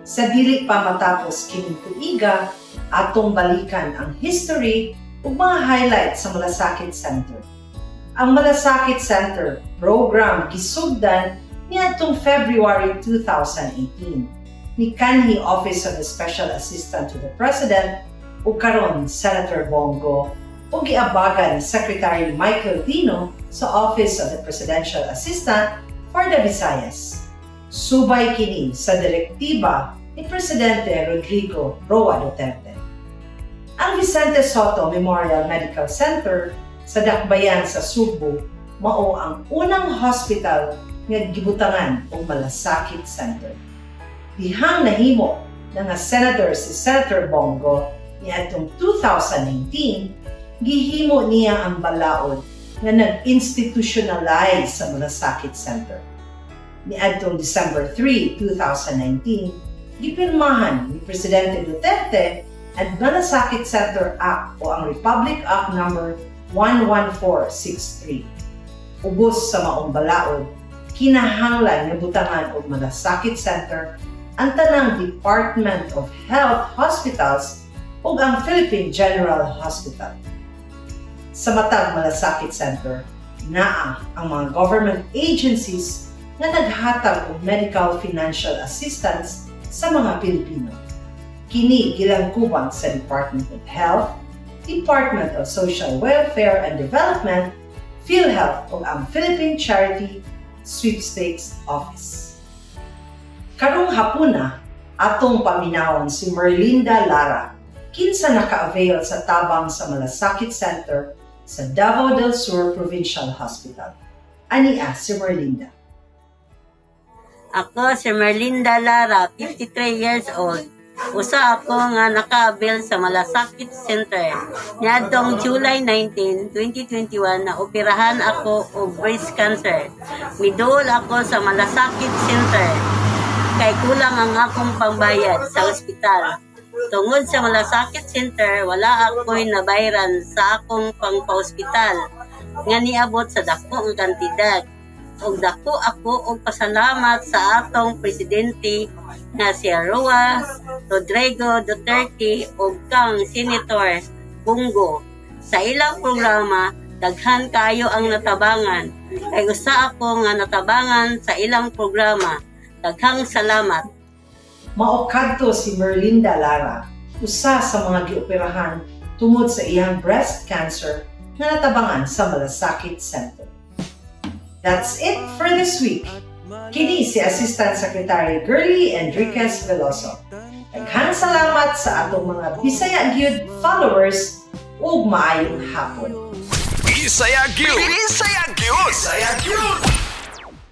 Sa dili pa matapos kining tuiga, atong balikan ang history ug mga highlights sa Malasakit Center. Ang Malasakit Center program gisugdan niadtong February 2018 ni kanhi Office of the Special Assistant to the President ug karon Senator Bong Go ug giabagan ni Secretary Michael Dino sa Office of the Presidential Assistant for the Visayas. Subay kini sa direktiba ni Presidente Rodrigo Roa Duterte. Ang Vicente Sotto Memorial Medical Center sa Dakbayan sa Sugbo mao ang unang hospital nga gibutangan og Malasakit Center. Dihang nahimo na nga senator si Senator Bong Go niadtong 2019, gihimo niya ang balaod nga nag-institutionalize sa Malasakit Center. Niadtong December 3, 2019, gipirmahan ni Presidente Duterte ang Malasakit Center Act o ang Republic Act Number 11463. Ubos sa maong balaod, kinahanglan nga butangan og Malasakit Center ang tanang Department of Health hospitals ug ang Philippine General Hospital. Sa matag Malasakit Center, naa ang mga government agencies nga naghatag og medical financial assistance sa mga Pilipino. Kini gilangkuban sa Department of Health, Department of Social Welfare and Development, PhilHealth ug ang Philippine Charity Sweepstakes Office. Karong hapuna, atong paminawon si Merlinda Lara, kinsa naka-avail sa tabang sa Malasakit Center sa Davao del Sur Provincial Hospital. Ania si Merlinda. Ako si Merlinda Lara, 53 years old. Usa ako nga naka-avail sa Malasakit Center. Niadtong July 19, 2021 na operahan ako og breast cancer. Miduol ako sa Malasakit Center kay kulang ang akong pangbayad sa ospital. Tungod sa Malasakit Center, wala ako'y nabayran sa akong pangpa-ospital nga niabot sa dako nga kantidad, ug dako ako og pasalamat sa atong presidente nga si Roa Rodrigo Duterte ug kang Senator Bong Go. Sa ilang programa, daghan kaayo ang natabangan. Kay usa ako nga natabangan sa ilang programa. Daghang salamat. Mao kadto si Merlinda Lara, usa sa mga gioperahan tungod sa iyang breast cancer nga natabangan sa Malasakit Center. That's it for this week. Kini si Assistant Secretary Girlie Enriquez Veloso. Daghang salamat sa atong mga Bisaya Gyud followers ug maayong hapon. Bisaya Gyud! Bisaya Gyud! Bisaya Gyud!